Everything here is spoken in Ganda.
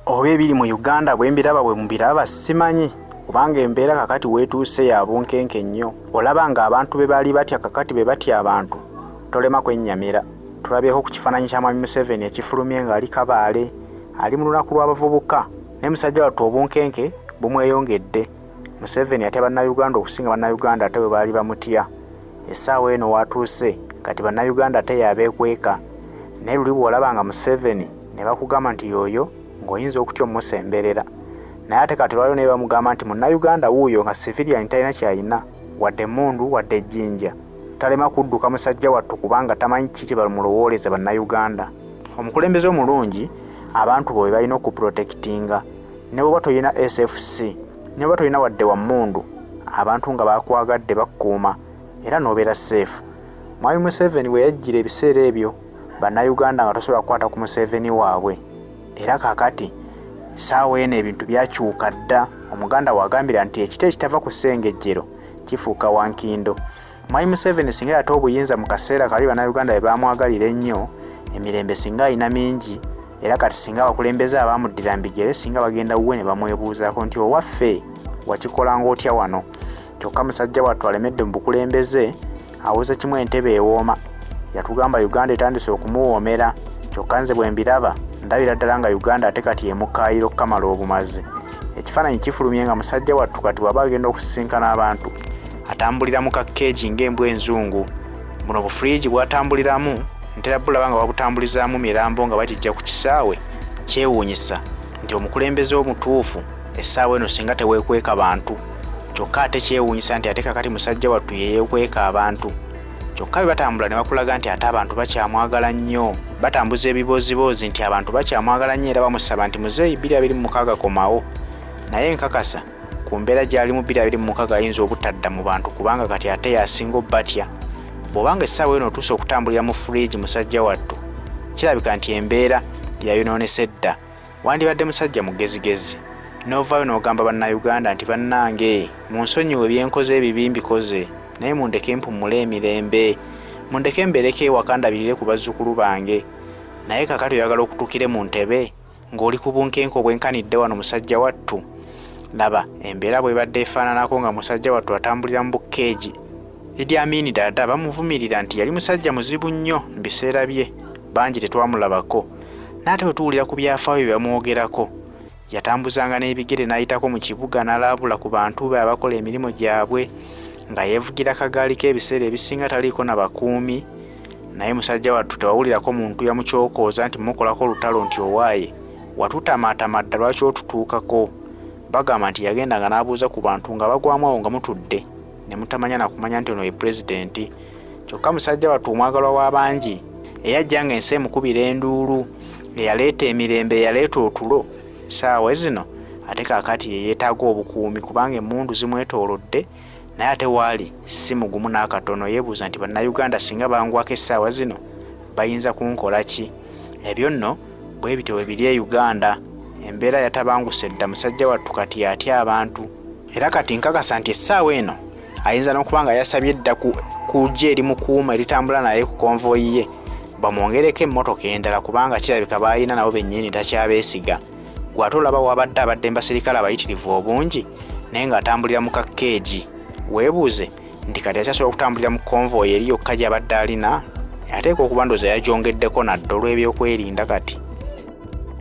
Oba ebiri mu Uganda bwe mbiraba bwe mubiraba simanyi kubanga embeera kakati weetuuse ya bunkenke nnyo. Olaba ng'abantu be baali batya kakati be batya abantu, tolema kwennyamira. Tulabyeko ku kifaananyi kya Mwami Museveni ekifulumye ng'ali Kabale, ali mu lunaku lw'abavubuka naye musajja wattu obunkenke bumweyongedde. Museveni atya Bannayuganda okusinga Bannayuganda ate bwe baali bamutya. Essaawa eno w'atuuse kati Bannayuganda ate y'abeekweka. Naye luli bw'olaba nga Museveni ne bakugamba nti y'oyo ng'oyinza okutya omusemberera. Naye ate kati olwaleero naye bamugamba nti Munnayuganda wuuyo nga civilian talina ky'alina wadde emmundu wadde ejjinja. Talema kudduka musajja wattu kubanga tamanyi kiki kye bamulowooleza Bannayuganda. Omukulembeze omulungi abantu bo be balina okuprotectinga. Ne bw'oba tolina SFC, ne bw'oba tolina wadde wa mmundu, abantu nga bakwagadde bakukuuma era n'obeera safe. Mwami Museveni we yajjira ebiseera ebyo Bannayuganda nga tosobola kukwata ku Museveni waabwe. Era kaakati ssaawa eno ebintu byakyuka dda. Omuganda w'agambira nti ekiti ekitava ku ssengejjero kifuuka wankindo. Mwami Museveni singa yata obuyinza mu kaseera kali Bannayuganda bwe baamwagalira ennyo, emirembe singa alina mingi era kati singa abakulembeze abaamuddira mu bigere singa bagenda wuwe ne bamwebuuzaako nti owaffe wakikolanga otya wano? Kyokka musajja wattu alemedde mu bukulembeze awoza kimu entebe ewooma. Yatugamba Uganda etandise okumuwoomera kyokka nze bwe mbiraba ndabira ddala nga Uganda ate kati emukaayira okukamala obumazi. Ekifaananyi kifulumye nga musajja wattu kati bw'aba agenda okusisinkana abantu atambulira mu kakkeegi ng'embwa enzungu. Buno bufiriigi bw'atambuliramu ntera bulaba nga babutambulizaamu mirambo nga bagijja ku kisaawe. Kyewuunyisa nti omukulembeze omutuufu essaawa eno singa teweekweka bantu. Kyokka ate kyewuunyisa nti ate kakati musajja wattu ye yeekweka abantu. Kyokka bwe batambula ne bakulaga nti ate abantu bakyamwagala nnyo. Batambuza ebibooziboozi nti abantu bakyamwagala nnyo era bamusaba nti muzeeyi 2026 komawo. Naye nkakasa ku mbeera gy'alimu 2026 ayinza obutadda mu bantu kubanga kati ate y'asinga obbatya. Bw'oba nga essaawa eno otuuse okutambulira mu firiigi musajja wattu, kirabika nti embeera yayonoonese dda. Wandibadde musajja mugezigezi n'ovaayo n'ogamba Bannayuganda nti bannange munsonyiwe bye nkoze ebibi mbikoze naye mundeke mpummule emirembe, mundeke mbeereko ewaka ndabirire ku bazzukulu bange. Naye kaakati oyagala okutuukire mu ntebe ng'oli ku bunkenke obwenkanidde wano musajja wattu? Laba embeera bw'ebadde efaananako nga musajja wattu atambulira mu bukkeegi. Idi Amin Dada bamuvumirira nti yali musajja muzibu nnyo mu biseera bye, bangi tetwamulabako. N'ate bwe tuwulira ku byafaayo bye bamwogerako, yatambuzanga n'ebigere n'ayitako mu kibuga n'alaabula ku bantu be abakola emirimu gyabwe nga yeevugira kagaali ke ebiseera ebisinga taliiko na bakuumi. Naye musajja wattu tewawulirako muntu yamukyokooza nti mukolako olutalo nti owaaye watutamaatama dda lwaki otutuukako. Bagamba nti yagendanga n'abuuza ku bantu nga bagwamu awo nga mutudde ne mutamanya na kumanya nti ono ye pulezidenti. Kyokka musajja wattu omwagalwa w'abangi eyajja ng'ensi emukubira enduulu, eyaleeta emirembe, eyaleeta otulo, ssaawa zino ate kaakati ye yeetaaga obukuumi kubanga emmundu zimwetoolodde naye ate waali si mugumu n'akatono. Yeebuuza nti Bannayuganda singa bangwako essaawa zino bayinza kunkola ki? Ebyo nno bwe bityo bwe biri e Uganda. Embeera yatabanguse dda musajja wattu kati atya abantu. Era kati nkakasa nti essaawa eno ayinza n'okuba nga yasabye dda ku ggye erimukuuma eritambula naye ku konvoyi ye bamwongereko emmotoka endala kubanga kirabika b'alina nabo bennyini takyabeesiga. Gwe ate olaba w'abadde abadde mbasirikale abayitirivu obungi naye ng'atambulira mu kakkeegi. Weebuuze nti kati akyasobola okutambulira mu konvoyi eri yokka gy'abadde alina? Ateekwa okuba ndowooza yagyongeddeko nadda olw'ebyokwerinda kati.